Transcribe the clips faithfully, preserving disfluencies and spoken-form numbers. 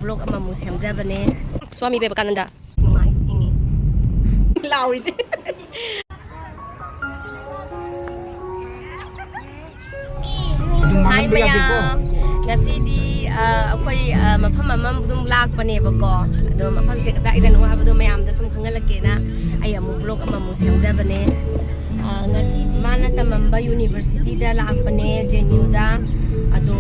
Block ꯑꯃꯃꯨꯛ ꯁꯦꯝꯖꯕꯅꯦ꯫ ꯁ꯭ꯋꯥꯃꯤ ꯕꯤꯕꯦꯀꯥꯅꯟꯗ꯫ ꯅꯨꯡꯉꯥꯏ, ꯏꯪꯉꯤ꯫ ꯂꯥꯎꯔꯤꯁꯦ꯫ ꯑꯗꯨꯝ ꯍꯥꯏ ꯃꯥꯡꯍꯟꯕ ꯌꯥꯗꯦꯀꯣ꯫ ꯃꯌꯥꯝ, ꯉꯁꯤꯗꯤ, ꯑ, ꯑꯩꯈꯣꯏ, ꯑ, ꯃꯐꯝ ꯑꯃ ꯑꯗꯨꯝ ꯂꯥꯛꯄꯅꯦꯕꯀꯣ꯫ ꯑꯗꯣ ꯃꯐꯝꯁꯦ ꯀꯗꯥꯏꯗꯅꯣ ꯍꯥꯏꯕꯗꯣ ꯃꯌꯥꯝꯗ ꯁꯨꯝ ꯈꯪꯍꯜꯂꯛꯀꯦꯅ ꯑꯩ ꯑꯃꯨꯛ ꯕ꯭ꯂꯣꯛ ꯑꯃꯃꯨꯛ ꯁꯦꯝꯖꯕꯅꯦ꯫ ꯑ, ꯉꯁꯤ ꯃꯥꯅ ꯇꯝꯃꯝꯕ ꯌꯨꯅꯤꯚꯔꯁꯤꯇꯤꯗ ꯂꯥꯛꯄꯅꯦ, ꯖꯦ ꯑꯦꯟ ꯌꯨꯗ꯫ ꯑꯗꯣ,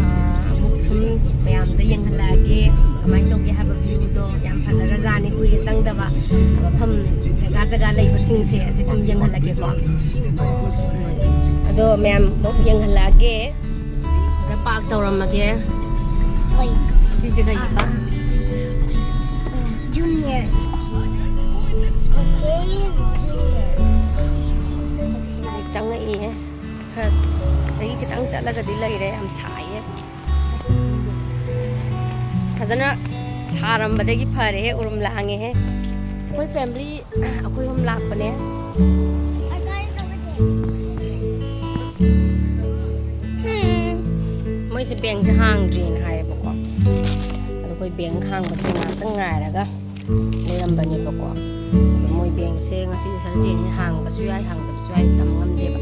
ꯑ, ꯑꯃꯨꯛ ꯁꯨꯝ ꯃꯌꯥꯝꯗ ꯌꯦꯡꯍꯜꯂꯛꯑꯒꯦ ꯀꯃꯥꯏꯅ ꯇꯧꯒꯦ ꯍꯥꯏꯕ ꯚ꯭ꯌꯨꯗꯣ꯫ ꯌꯥꯝ ꯐꯖꯈ꯭ꯔꯖꯥꯠꯅꯤ, ꯀꯨꯏꯔꯦ ꯆꯪꯗꯕ꯫ ꯃꯐꯝ ꯖꯒꯥ ꯖꯒꯥ ꯂꯩꯕꯁꯤꯡꯁꯦ ꯑꯁꯤ ꯁꯨꯝ ꯌꯦꯡꯍꯜꯂꯛꯀꯦꯀꯣ꯫ ꯑꯗꯣ ꯃꯌꯥꯝ ꯑꯃꯨꯛ ꯌꯦꯡꯍꯜꯂꯛꯑꯒꯦ꯫ ꯁꯤꯗ ꯄꯥꯔꯛ ꯇꯧꯔꯝꯃꯒꯦ꯫ ꯍꯣꯏ꯫ ꯁꯤꯁꯦ ꯀꯩꯕ? ꯖꯨꯅꯤꯌꯔ꯫ ꯖꯨꯅꯤꯌꯔ꯫ ꯆꯪꯉꯛꯏꯌꯦ꯫ ꯈꯔ ꯉꯁꯥꯏꯒꯤ ꯈꯤꯇꯪ ꯆꯠꯂꯒꯗꯤ ꯂꯩꯔꯦ꯫ ꯌꯥꯝ ꯁꯥꯏꯌꯦ꯫ ꯐꯖꯅ ꯁꯥꯔꯝꯕꯗꯒꯤ ꯐꯔꯦꯍꯦ, ꯎꯔꯨꯝ ꯂꯥꯡꯉꯦꯍꯦ꯫ ꯑꯩꯈꯣꯏ ꯐꯦꯃꯤꯂꯤ ꯑꯩꯈꯣꯏ ꯑꯍꯨꯝ ꯂꯥꯛꯄꯅꯦ꯫ ꯃꯣꯏꯁꯦ ꯕꯦꯡꯁꯦ ꯍꯥꯡꯗ꯭ꯔꯤꯅ ꯍꯥꯏꯌꯦꯕꯀꯣ꯫ ꯑꯗꯣ ꯑꯩꯈꯣꯏ ꯕꯦꯡ ꯍꯥꯡꯕꯁꯦ ꯉꯥꯛꯇꯪ ꯉꯥꯏꯔꯒ ꯂꯩꯔꯝꯕꯅꯦꯕꯀꯣ꯫ ꯑꯗꯣ ꯃꯣꯏ ꯕꯦꯡꯁꯦ ꯉꯁꯤ ꯁꯟꯗꯦꯅꯤ, ꯍꯥꯡꯕꯁꯨ ꯌꯥꯏ, ꯍꯥꯡꯗꯕꯁꯨ ꯌꯥꯏ, ꯇꯝ ꯉꯝꯗꯦꯕ꯫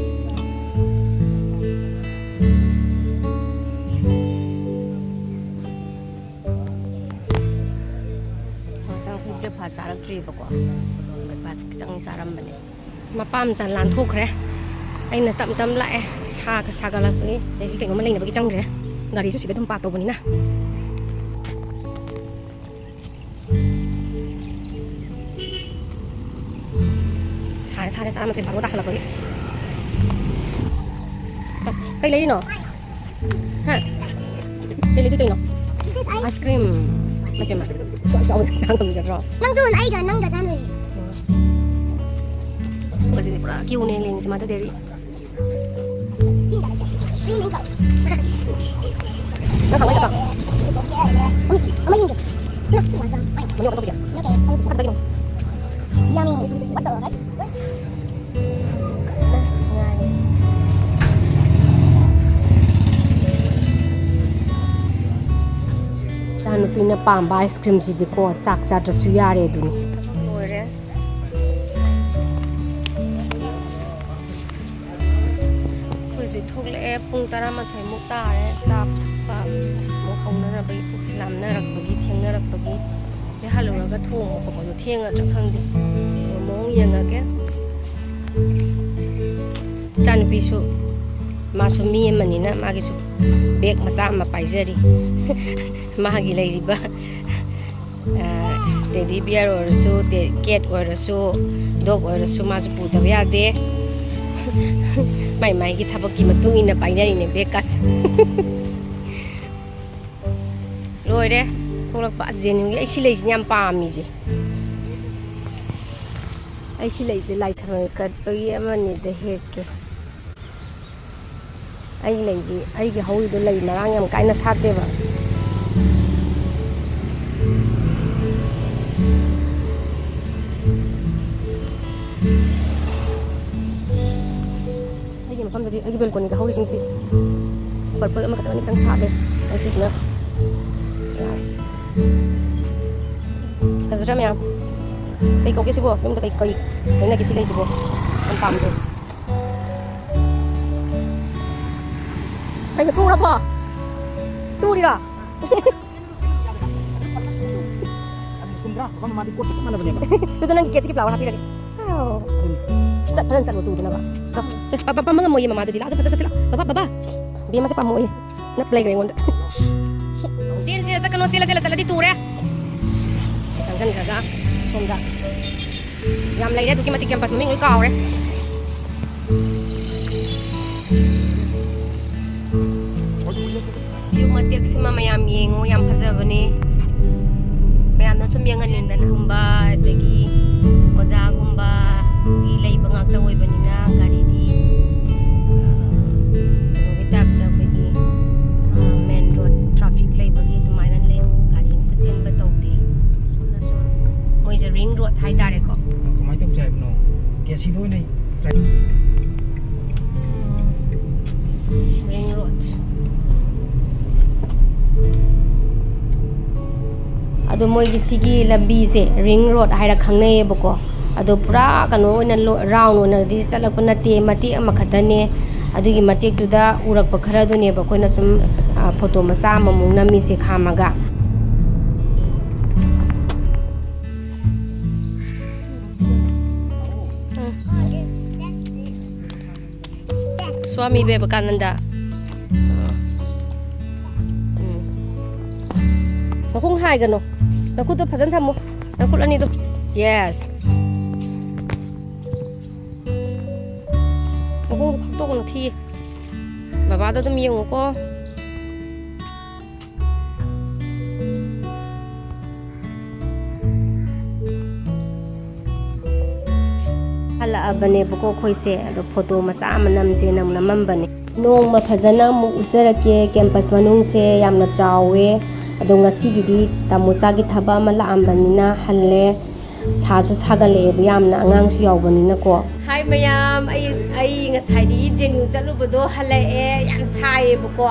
ꯉꯥꯛꯇꯪ ꯑꯩꯈꯣꯏ ꯕ꯭ꯔꯦꯛꯐꯥꯁ ꯆꯥꯔꯛꯇ꯭ꯔꯤꯕꯀꯣ꯫ ꯕ꯭ꯔꯦꯛꯐꯥꯁ ꯈꯤꯇꯪ ꯆꯥꯔꯝꯕꯅꯦ꯫ ꯃꯄꯥ ꯃꯆꯥ ꯂꯥꯟꯊꯣꯛꯈ꯭ꯔꯦ꯫ ꯑꯩꯅ ꯇꯞ ꯇꯞ ꯂꯥꯛꯑꯦ꯫ ꯁꯥꯒ ꯁꯥꯒꯠꯂꯛꯄꯒꯤ꯫ ꯑꯗꯩꯗꯤ ꯀꯩꯅꯣꯝꯃ ꯂꯩꯅꯕꯒꯤ ꯆꯪꯈ꯭ꯔꯦ꯫ ꯒꯥꯔꯤꯁꯨ ꯁꯤꯗ ꯑꯗꯨꯝ ꯄꯥꯔꯛ ꯇꯧꯕꯅꯤꯅ꯫ ꯁꯥꯔꯦ, ꯁꯥꯔꯦ, ꯇꯔꯥꯃꯥꯊꯣꯏ ꯕꯥꯔꯣ ꯇꯥꯁꯜꯂꯛꯄꯒꯤ꯫ ꯀꯩ ꯂꯩꯔꯤꯅꯣ? ꯍꯥ? ꯀꯩ ꯂꯩꯗꯣꯏ ꯇꯧꯔꯤꯅꯣ? Ice cream. ꯃꯥꯏ ꯄꯦꯝꯃ꯫ ꯁ꯭ꯋꯥꯏ ꯆꯥꯎꯕꯗ ꯆꯥ ꯉꯝꯒꯗ꯭ꯔꯣ? ꯅꯪꯁꯨ ꯑꯩꯒ ꯅꯪꯒ ꯆꯥꯅꯣꯏꯅꯦ꯫ ꯑꯁꯤꯗꯤ ꯄꯨꯔꯥ ꯀ꯭ꯌꯨꯅꯦ ꯂꯦꯡꯉꯤꯁꯦ, ꯃꯥꯗꯔ ꯗꯦꯔꯤ꯫ ꯅꯪ ꯀꯃꯥꯏ ꯇꯧꯕ? ꯑꯃ ꯌꯦꯡꯒꯦ꯫ ꯃꯅꯨꯡ ꯑꯇꯣꯞꯄꯗꯤ? ꯌꯥꯝꯃꯤ꯫ What the heck? ꯆꯥ ꯅꯨꯄꯤꯅ ꯄꯥꯝꯕ ꯑꯥꯏꯁ ꯀ꯭ꯔꯤꯝꯁꯤꯗꯤꯀꯣ, ꯆꯥꯛ ꯆꯥꯗ꯭ꯔꯁꯨ ꯌꯥꯔꯦ ꯑꯗꯨꯅꯤ꯫ ꯊꯕꯛ ꯂꯣꯏꯔꯦ꯫ ꯑꯩꯈꯣꯏꯁꯦ ꯊꯣꯛꯂꯛꯑꯦ, ꯄꯨꯡ ꯇꯔꯥꯃꯥꯊꯣꯏꯃꯨꯛ ꯇꯥꯔꯦ꯫ ꯆꯥꯕ ꯊꯛꯄ ꯑꯃꯨꯛ ꯍꯧꯅꯔꯕꯒꯤ, ꯄꯨꯛꯁꯦ ꯂꯥꯝꯅꯔꯛꯄꯒꯤ, ꯊꯦꯡꯅꯔꯛꯄꯒꯤ꯫ ꯁꯤ ꯍꯜꯂꯨꯔꯒ ꯊꯣꯡꯕ ꯈꯣꯠꯄꯗꯣ ꯊꯦꯡꯉꯗ꯭ꯔꯥ ꯈꯪꯗꯦ꯫ ꯑꯗꯣ ꯃꯑꯣꯡ ꯌꯦꯡꯉꯒꯦ꯫ ꯏꯆꯥꯅꯨꯄꯤꯁꯨ, ꯃꯥꯁꯨ ꯃꯤ ꯑꯃꯅꯤꯅ ꯃꯥꯒꯤꯁꯨ ꯕꯦꯒ ꯃꯆꯥ ꯑꯃ ꯄꯥꯏꯖꯔꯤ꯫ ꯃꯥꯒꯤ ꯂꯩꯔꯤꯕ, ꯑ, ꯇꯦꯗꯤ ꯕꯤꯌꯔ ꯑꯣꯏꯔꯁꯨ, ꯇꯦ-, ꯀꯦꯠ ꯑꯣꯏꯔꯁꯨ, ꯗꯣꯒ ꯑꯣꯏꯔꯁꯨ ꯃꯥꯁꯨ ꯄꯨꯗꯕ ꯌꯥꯗꯦ꯫ ꯃꯥꯏ ꯃꯥꯏꯒꯤ ꯊꯕꯛꯀꯤ ꯃꯇꯨꯡ ꯏꯟꯅ ꯄꯥꯏꯅꯔꯤꯅꯦ ꯕꯦꯒꯀꯁꯦ꯫ ꯂꯣꯏꯔꯦ ꯊꯣꯛꯂꯛꯄ꯫ ꯑꯁ, ꯖꯦꯅꯨꯒꯤ ꯑꯩ ꯁꯤ ꯂꯩꯁꯤꯅ ꯌꯥꯝ ꯄꯥꯝꯃꯤꯁꯦ꯫ ꯑꯩ ꯁꯤ ꯂꯩꯁꯦ ꯂꯥꯏ ꯊꯝꯕꯥꯜ ꯀꯠꯄꯒꯤ ꯑꯃꯅꯤꯗ ꯍꯦꯛꯀꯦ꯫ ꯑꯩ ꯂꯩꯗꯤ, ꯑꯩꯒꯤ ꯍꯧꯔꯤꯗꯣ ꯂꯩ ꯃꯔꯥꯡ ꯌꯥꯝ ꯀꯥꯏꯅ ꯁꯥꯠꯇꯦꯕ꯫ ꯑꯩꯒꯤ ꯃꯐꯝꯗꯗꯤ, ꯑꯩꯒꯤ ꯕꯦꯜꯀꯣꯅꯤꯗ ꯍꯧꯔꯤꯁꯤꯡꯁꯤꯗꯤ ꯄꯔꯄꯜ ꯑꯃꯈꯛꯇꯪ ꯑꯅꯤꯈꯛꯇꯪ ꯁꯥꯠꯂꯦ꯫ ꯑꯩ ꯁꯤꯁꯤꯅ ꯌꯥꯔꯦ꯫ ꯐꯖꯗ꯭ꯔꯥ ꯃꯌꯥꯝ? ꯀꯩ ꯀꯧꯒꯦ ꯁꯤꯕꯣ? ꯌꯨꯝꯗ ꯀꯩ, ꯀꯩ ꯂꯩꯅꯒꯦ ꯁꯤ ꯂꯩꯁꯤꯕꯣ? ꯌꯥꯝ ꯄꯥꯝꯃꯤꯁꯦ꯫ ꯀꯩꯅꯣ ꯇꯨꯔꯕꯣ? ꯇꯨꯔꯤꯔꯣ? ꯑꯗꯨꯅ ꯆꯨꯝꯗ꯭ꯔꯥ? ꯃꯐꯝ ꯃꯥꯗꯤ ꯀꯣꯠꯄ ꯆꯞ ꯃꯥꯟꯅꯕꯅꯦꯕ꯫ ꯑꯗꯨꯗꯣ ꯅꯪꯒꯤ ꯀꯦꯠꯁꯤꯒꯤ ꯐ꯭ꯂꯥꯋꯔ ꯍꯥꯞꯄꯤꯔꯒꯦ꯫ ꯑꯥꯎ꯫ ꯑꯗꯨꯅꯤ꯫ ꯆꯠ, ꯐꯖꯅ ꯆꯠꯂꯣ, ꯇꯨꯗꯅꯕ꯫ ꯆꯠ, ꯆꯠ, ꯄ-, ꯄ-, ꯄꯝꯕ ꯉꯝꯃꯣꯏꯌꯦ ꯃꯃꯥꯗꯨꯗꯤ꯫ ꯂꯥꯛꯑꯒ ꯐꯖ ꯆꯠꯁꯤꯜꯂꯣ꯫ ꯕꯕꯥ, ꯕꯕꯥ꯫ ꯕꯦꯝꯃꯁꯦ ꯄꯥꯝꯃꯛꯑꯣꯏꯌꯦ꯫ ꯅꯞ ꯂꯩꯈ꯭ꯔꯦ ꯑꯩꯉꯣꯟꯗ꯫ ꯆꯦꯟ, ꯆꯦꯟ, ꯆꯠꯀꯅꯣ, ꯆꯦꯜꯂ, ꯆꯦꯜꯂ, ꯆꯠꯂꯗꯤ ꯇꯨꯔꯦ꯫ ꯆꯪꯁꯤꯟꯈ꯭ꯔꯒ ꯁꯣꯝꯗ ꯌꯥꯝ ꯂꯩꯔꯦ ꯑꯗꯨꯛꯀꯤ ꯃꯇꯤꯛ, ꯀꯦꯝꯄꯁ ꯃꯃꯤꯡ ꯂꯣꯏ ꯀꯥꯎꯔꯦ꯫ ꯚ꯭ꯌꯨ ꯃꯇꯦꯛꯁꯤꯃ ꯃꯌꯥꯝ ꯌꯦꯡꯉꯣ, ꯌꯥꯝ ꯐꯖꯕꯅꯦ꯫ ꯃꯌꯥꯝꯅ ꯁꯨꯝ ꯌꯦꯡꯍꯟꯅꯤꯡꯗꯅꯒꯨꯝꯕ, ꯑꯗꯒꯤ ꯑꯣꯖꯥꯒꯨꯝꯕꯒꯤ ꯂꯩꯕ ꯉꯥꯛꯇ ꯑꯣꯏꯕꯅꯤꯅ ꯒꯥꯔꯤꯗꯤ, ꯑ, ꯀꯩꯅꯣꯒꯤ ꯇꯥꯏꯞꯇ ꯑꯩꯈꯣꯏꯒꯤ, ꯑ, ꯃꯦꯟ ꯔꯣꯗ ꯇ꯭ꯔꯥꯐꯤꯛ ꯂꯩꯕꯒꯤ ꯑꯗꯨꯃꯥꯏꯅ ꯂꯩ, ꯒꯥꯔꯤ ꯑꯝꯇ ꯆꯦꯟꯕ ꯇꯧꯗꯦ꯫ ꯁꯣꯝꯗꯁꯨ ꯃꯣꯏꯁꯦ ꯔꯤꯡ ꯔꯣꯗ ꯍꯥꯏꯇꯥꯔꯦꯀꯣ꯫ ꯀꯃꯥꯏꯅ ꯇꯧꯁꯦ ꯍꯥꯏꯕꯅꯣ? ꯀꯦ ꯁꯤꯗ ꯑꯣꯏꯅ ꯇ꯭ꯔꯥꯏ꯫ Ring road. ꯑꯗꯣ ꯃꯣꯏꯒꯤ ꯁꯤꯒꯤ ꯂꯝꯕꯤꯁꯦ ꯔꯤꯡ ꯔꯣꯗ ꯍꯥꯏꯔ ꯈꯪꯅꯩꯌꯦꯕꯀꯣ꯫ ꯑꯗꯣ ꯄꯨꯔꯥ ꯀꯩꯅꯣ ꯑꯣꯏꯅ ꯂꯣ-, ꯔꯥꯎꯟ ꯑꯣꯏꯅꯗꯤ ꯆꯠꯂꯛꯄ ꯅꯠꯇꯦ, ꯃꯇꯦꯛ ꯑꯃꯈꯛꯇꯅꯦ꯫ ꯑꯗꯨꯒꯤ ꯃꯇꯦꯛꯇꯨꯗ ꯎꯔꯛꯄ ꯈꯔꯗꯨꯅꯦꯕ ꯑꯩꯈꯣꯏꯅ ꯁꯨꯝ, ꯑ, ꯐꯣꯇꯣ ꯃꯆꯥ ꯑꯃꯃꯨꯛ ꯅꯝꯃꯤꯁꯦ ꯈꯥꯝꯃꯒ꯫ ꯎꯝ꯫ ꯁ꯭ꯋꯥꯃꯤ ꯕꯤꯕꯦꯀꯥꯅꯟꯗ꯫ ꯎꯝ꯫ ꯃꯈꯣꯡ ꯍꯥꯏꯒꯅꯨ꯫ ꯅꯈꯨꯠꯇꯣ ꯐꯖꯅ ꯊꯝꯃꯨ꯫ ꯅꯈꯨꯠ ꯑꯅꯤꯗꯣ꯫ Yes꯫ ꯃꯈꯣꯡꯗꯣ ꯐꯥꯛꯇꯣꯛꯀꯅꯨ, ꯊꯤꯌꯦ꯫ ꯕꯕꯥꯗꯣ ꯑꯗꯨꯝ ꯌꯦꯡꯉꯨꯀꯣ꯫ ꯍꯜꯂꯛꯑꯕꯅꯦꯕꯀꯣ ꯑꯩꯈꯣꯏꯁꯦ, ꯑꯗꯣ ꯐꯣꯇꯣ ꯃꯆꯥ ꯑꯃ ꯅꯝꯁꯦꯅ ꯑꯃꯨꯛ ꯅꯝꯃꯝꯕꯅꯦ꯫ ꯅꯣꯡꯃ ꯐꯖꯅ ꯑꯃꯨꯛ ꯎꯠꯆꯔꯛꯀꯦ꯫ ꯀꯦꯝꯄꯁ ꯃꯅꯨꯡꯁꯦ ꯌꯥꯝꯅ ꯆꯥꯎꯋꯦ꯫ ꯑꯗꯣ ꯉꯁꯤꯒꯤꯗꯤ ꯇꯥꯃꯣꯆꯥꯒꯤ ꯊꯕꯛ ꯑꯃ ꯂꯥꯛꯑꯝꯕꯅꯤꯅ ꯍꯜꯂꯦ꯫ ꯁꯥꯁꯨ ꯁꯥꯒꯠꯂꯛꯑꯦꯕ ꯌꯥꯝꯅ, ꯑꯉꯥꯡꯁꯨ ꯌꯥꯎꯕꯅꯤꯅꯀꯣ꯫ ꯍꯥꯏ ꯃꯌꯥꯝ, ꯑꯩ, ꯑꯩ ꯉꯁꯥꯏꯗꯒꯤ ꯖꯦꯅꯨ ꯆꯠꯂꯨꯕꯗꯣ ꯍꯜꯂꯛꯑꯦ꯫ ꯌꯥꯝ ꯁꯥꯏꯌꯦꯕꯀꯣ꯫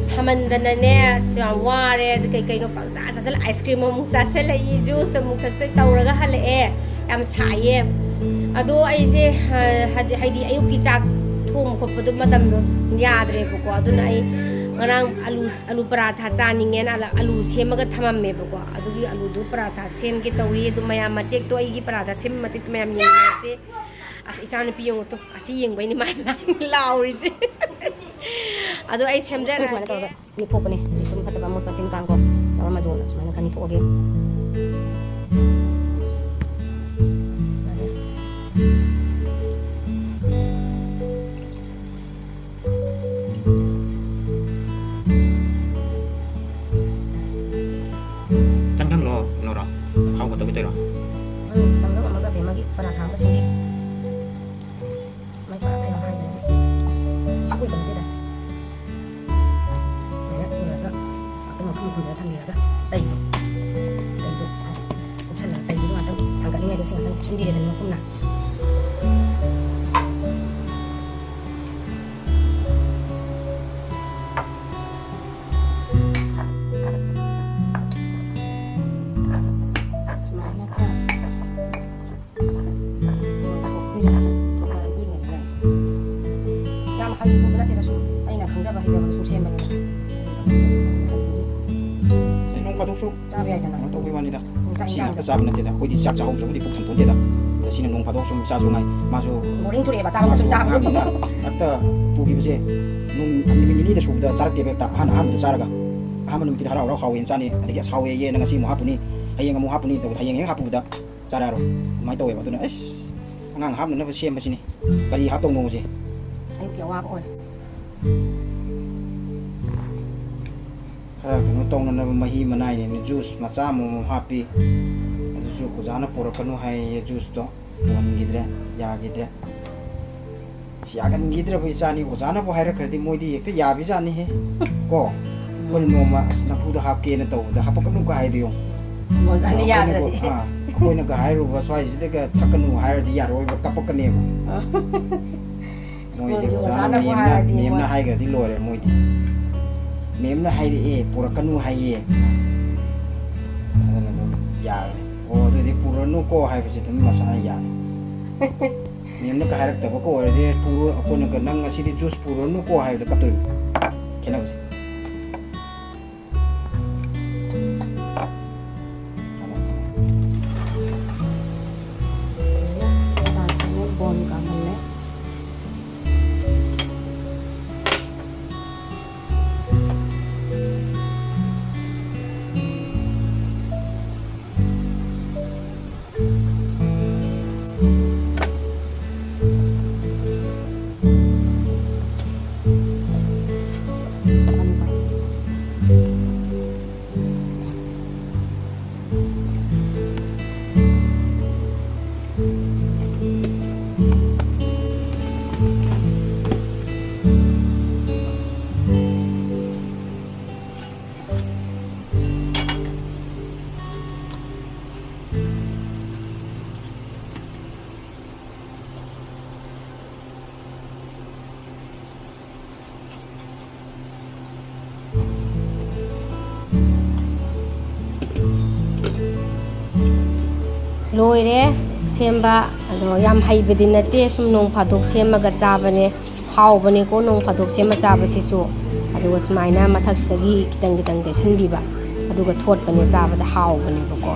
ꯁꯥꯃꯟꯗꯅꯅꯦ ꯑꯁ ꯌꯥꯝ ꯋꯥꯔꯦ꯫ ꯑꯗꯨ ꯀꯩ ꯀꯩꯅꯣ ꯄꯪꯆꯥ ꯆꯥꯁꯤꯜꯂ, ꯑꯥꯏꯁ ꯀ꯭ꯔꯤꯝ ꯑꯃꯨꯛ ꯆꯥꯁꯤꯜꯂꯛꯏ, ꯖꯨꯁ ꯑꯃꯨꯛ ꯊꯛꯆꯩ ꯇꯧꯔꯒ ꯍꯜꯂꯛꯑꯦ꯫ ꯌꯥꯝ ꯁꯥꯏꯌꯦ꯫ ꯑꯗꯣ ꯑꯩꯁꯦ, ꯑ, ꯍꯥꯏꯗꯤ, ꯍꯥꯏꯗꯤ ꯑꯌꯨꯛꯀꯤ ꯆꯥꯛ ꯊꯣꯡꯕ ꯈꯣꯠꯄꯗꯣ ꯃꯇꯝꯗꯣ ꯌꯥꯗ꯭ꯔꯦꯕꯀꯣ꯫ ꯑꯗꯨꯅ ꯑꯩ ꯉꯔꯥꯡ ꯑꯂꯨ, ꯑꯂꯨ ꯄꯔꯥꯊꯥ ꯆꯥꯅꯤꯡꯉꯦꯅ ꯑꯂ-, ꯑꯂꯨ ꯁꯦꯝꯃꯒ ꯊꯝꯃꯝꯃꯦꯕꯀꯣ꯫ ꯑꯗꯨꯒꯤ ꯑꯂꯨꯗꯨ ꯄꯔꯥꯊꯥ ꯁꯦꯝꯒꯦ ꯇꯧꯔꯤ꯫ ꯑꯗꯨ ꯃꯌꯥꯝ ꯃꯇꯦꯛꯇꯣ, ꯑꯩꯒꯤ ꯄꯔꯥꯊꯥ ꯁꯦꯝꯕ ꯃꯇꯦꯛꯇꯣ ꯃꯌꯥꯝ ꯌꯦꯡꯃꯤꯟꯅꯁꯦ꯫ ꯑꯁ, ꯏꯆꯥꯅꯨꯄꯤ ꯌꯦꯡꯉꯨ ꯇꯨ, ꯑꯁꯤ ꯌꯦꯡꯕꯩꯅꯤ ꯃꯥ ꯂꯥꯎꯔꯤꯁꯦ꯫ ꯑꯗꯣ ꯑꯩ ꯁꯦꯝꯖꯔꯒꯦ꯫ ꯁꯨꯃꯥꯏꯅ ꯇꯧꯔꯒ ꯅꯤꯛꯊꯣꯛꯄꯅꯦ꯫ ꯁꯨꯝ ꯐꯠꯇꯕ ꯑꯃꯣꯠꯄ ꯇꯤꯟ ꯀꯥꯡ ꯀꯣ ꯌꯥꯎꯔꯝꯃꯗꯣꯅ ꯁꯨꯃꯥꯏꯅ ꯈꯔ ꯅꯤꯛꯊꯣꯛꯑꯒꯦ꯫ ꯆꯪꯁꯪꯂꯣ ꯀꯩꯅꯣꯔꯣ? ꯊꯥꯎ ꯈꯛꯇꯒꯤ ꯇꯧꯔꯣ? ꯎꯝ, ꯆꯪꯁꯪ ꯑꯃꯒ ꯕꯦꯝꯃꯒꯤ ꯄꯔꯥꯊꯥ ꯑꯃꯒ ꯁꯦꯝꯕꯤ꯫ ꯃꯥꯏ ꯄꯔꯥꯊꯥ ꯌꯥꯝ ꯍꯥꯏꯕꯅꯦ꯫ ꯁꯤ ꯀꯨꯏꯕ ꯅꯠꯇꯦꯗ꯫ ꯁꯨꯃꯥꯏꯅ ꯇꯧꯔꯒ ꯉꯥꯛꯇꯪ ꯃꯐꯝ ꯊꯝꯖꯤꯜꯂ ꯊꯝꯕꯤꯔꯒ ꯇꯩꯗꯣ, ꯇꯩꯗꯣ ꯁꯨꯃꯥꯏꯅ ꯀꯨꯞꯁꯜꯂꯒ ꯇꯩꯗꯣ ꯉꯥꯛꯇꯪ ꯊꯥꯡꯒꯠꯂꯤꯉꯩꯗ ꯁꯤ ꯉꯥꯛꯇꯪ ꯀꯨꯞꯁꯟꯕꯤꯔꯦꯗꯅ ꯃꯈꯨꯝꯅ꯫ ꯆꯥꯕ ꯌꯥꯏꯗꯅ꯫ ꯀꯩꯅꯣ ꯇꯧꯕꯩ ꯋꯥꯅꯤꯗ꯫ ꯎꯝ, ꯆꯥꯛ ꯁꯤ ꯏꯟꯖꯥꯡꯗꯣ꯫ ꯉꯥꯛꯇ ꯆꯥꯕ ꯅꯠꯇꯦꯗ, ꯑꯩꯈꯣꯏꯗꯤ ꯆꯥꯛ ꯆꯥꯍꯧꯗ꯭ꯔꯕꯨꯗꯤ ꯄꯨꯛ ꯊꯟꯄꯣꯟꯇꯦꯗ꯫ ꯑꯗ ꯁꯤꯅ ꯅꯣꯡ ꯐꯥꯗꯣꯛ ꯁꯨꯝ ꯆꯥꯁꯨ ꯉꯥꯏ, ꯃꯥꯁꯨ boring ꯆꯨꯔꯛꯑꯦꯕ, ꯆꯥꯕ ꯁꯨꯝ ꯆꯥꯕ꯫ ꯑꯉꯥꯡꯅꯤꯅ ꯍꯦꯛꯇ ꯄꯨꯈꯤꯕꯁꯦ ꯅꯨꯃꯤꯠ ꯅꯤꯅꯤꯗ ꯁꯨꯕꯗ ꯆꯥꯔꯛꯇꯦꯕ ꯍꯦꯛꯇ꯫ ꯑꯍꯥꯟ-, ꯑꯍꯥꯟꯕꯗ ꯆꯥꯔꯒ, ꯑꯍꯥꯟꯕ ꯅꯨꯃꯤꯠꯇꯨꯗ ꯍꯔꯥꯎ ꯍꯔꯥꯎ ꯍꯥꯎꯋꯦꯅ ꯆꯥꯅꯤ, ꯑꯗꯒꯤ "ꯑꯁ, ꯍꯥꯎꯋꯦꯌꯦꯅ ꯉꯁꯤ ꯑꯃꯨꯛ ꯍꯥꯞꯄꯨꯅꯤ, ꯍꯌꯦꯡ ꯑꯃꯨꯛ ꯍꯥꯞꯄꯨꯅꯤ" ꯇꯧꯕꯗ ꯍꯌꯦꯡ ꯍꯦꯛ ꯍꯥꯞꯄꯨꯕꯗ ꯆꯥꯔꯛꯑꯔꯣꯏ꯫ ꯑꯗꯨꯃꯥꯏꯅ ꯇꯧꯋꯦꯕ꯫ ꯑꯗꯨꯅ ꯑꯁ, ꯑꯉꯥꯡ ꯍꯥꯞꯅꯅꯕ ꯁꯦꯝꯕꯁꯤꯅꯤ꯫ ꯀꯔꯤ ꯍꯥꯞꯇꯧꯅꯣꯁꯦ꯫ ꯑꯌꯨꯛꯀꯤ ꯑꯋꯥꯕ ꯑꯣꯏꯔꯦ꯫ ꯈꯔ ꯀꯩꯅꯣ ꯇꯧꯅꯅꯕ ꯃꯍꯤ ꯃꯅꯥꯏꯅꯦꯅ juice ꯃꯆꯥ ꯑꯃꯃꯝ ꯍꯥꯞꯄꯤ꯫ ꯑꯗꯨꯁꯨ ꯑꯣꯖꯥꯅ ꯄꯨꯔꯛꯀꯅꯨ ꯍꯥꯏꯌꯦ, juiceꯇꯣ꯫ ꯄꯨꯍꯟꯈꯤꯗ꯭ꯔꯦ, ꯌꯥꯈꯤꯗ꯭ꯔꯦ꯫ ꯑꯁ, ꯌꯥꯒꯟꯈꯤꯗ꯭ꯔꯕ ꯏꯆꯥꯅꯤ꯫ ꯑꯣꯖꯥꯅꯕꯨ ꯍꯥꯏꯔꯛꯈ꯭ꯔꯗꯤ ꯃꯣꯏꯗꯤ ꯍꯦꯛꯇ ꯌꯥꯕꯤꯖꯥꯠꯅꯤꯍꯦ꯫ ꯀꯣ? ꯑꯩꯈꯣꯏꯅ ꯅꯣꯡꯃ, "ꯑꯁ, ꯅꯐꯨꯗ ꯍꯥꯞꯀꯦꯅ ꯇꯧꯕꯗ ꯍꯥꯄꯛꯀꯅꯨꯀ" ꯍꯥꯏꯗꯣ ꯌꯦꯡꯉꯨ꯫ ꯑꯣꯖꯥꯅ ꯑꯩꯈꯣꯏꯅꯒ-, ꯌꯥꯗ꯭ꯔꯗꯤ꯫ ꯑꯥ, ꯑꯩꯈꯣꯏꯅꯒ ꯍꯥꯏꯔꯨꯕ ꯁ꯭ꯋꯥꯏꯁꯤꯗꯒ "ꯊꯛꯀꯅꯨ" ꯍꯥꯏꯔꯗꯤ ꯌꯥꯔꯣꯏꯕ, ꯀꯞꯄꯛꯀꯅꯦꯕ꯫ ꯑꯥ꯫ ꯃꯣꯏꯗꯤ ꯁ꯭ꯀꯨꯜꯒꯤ ꯑꯣꯖꯥꯅ ꯑꯣꯖꯥꯅꯕꯨ ꯃꯦꯝꯅ, ꯍꯥꯏꯔꯗꯤ ꯃꯦꯝꯅ ꯃꯣꯏ ꯍꯥꯏꯈ꯭ꯔꯗꯤ ꯂꯣꯏꯔꯦ ꯃꯣꯏꯗꯤ꯫ ꯃꯦꯝꯅ ꯍꯥꯏꯔꯛꯑꯦ, ꯄꯨꯔꯛꯀꯅꯨ ꯍꯥꯏꯌꯦ꯫ ꯑꯗꯨꯅ ꯑꯗꯨꯝ ꯌꯥꯔꯦ꯫ "ꯑꯣ, ꯑꯗꯨꯗꯤ ꯄꯨꯔꯅꯨꯀꯣ" ꯍꯥꯏꯕꯁꯦ ꯑꯗꯨꯝ ꯃꯁꯥꯅ ꯌꯥꯔꯦ꯫ ꯃꯦꯝꯅꯒ ꯍꯥꯏꯔꯛꯇꯕꯀ ꯑꯣꯏꯔꯗꯤ, "ꯄꯨꯔꯣ-, ꯑꯩꯈꯣꯏꯅꯒ ꯅꯪ ꯉꯁꯤꯗꯤ juice ꯄꯨꯔꯅꯨꯀꯣ" ꯍꯥꯏꯕꯗ ꯀꯞꯇꯣꯔꯤꯕ꯫ ꯈꯦꯠꯅꯕꯁꯦ꯫ ꯕꯣꯟ ꯀꯥꯡꯍꯜꯂꯦ꯫ ꯂꯣꯏꯔꯦ ꯁꯦꯝꯕ꯫ ꯑꯗꯣ ꯌꯥꯝ ꯍꯩꯕꯗꯤ ꯅꯠꯇꯦ, ꯁꯨꯝ ꯅꯣꯡ ꯐꯥꯗꯣꯛ ꯁꯦꯝꯃꯒ ꯆꯥꯕꯅꯦ꯫ ꯍꯥꯎꯕꯅꯦꯀꯣ ꯅꯣꯡ ꯐꯥꯗꯣꯛ ꯁꯦꯝꯃ ꯆꯥꯕꯁꯤꯁꯨ꯫ ꯑꯗꯨꯒ ꯁꯨꯃꯥꯏꯅ ꯃꯊꯛꯁꯤꯗꯒꯤ ꯈꯤꯇꯪ ꯈꯤꯇꯪ ꯇꯩꯁꯟꯕꯤꯕ꯫ ꯑꯗꯨꯒ ꯊꯣꯠꯄꯅꯦ, ꯆꯥꯕꯗ ꯍꯥꯎꯕꯅꯦꯕꯀꯣ꯫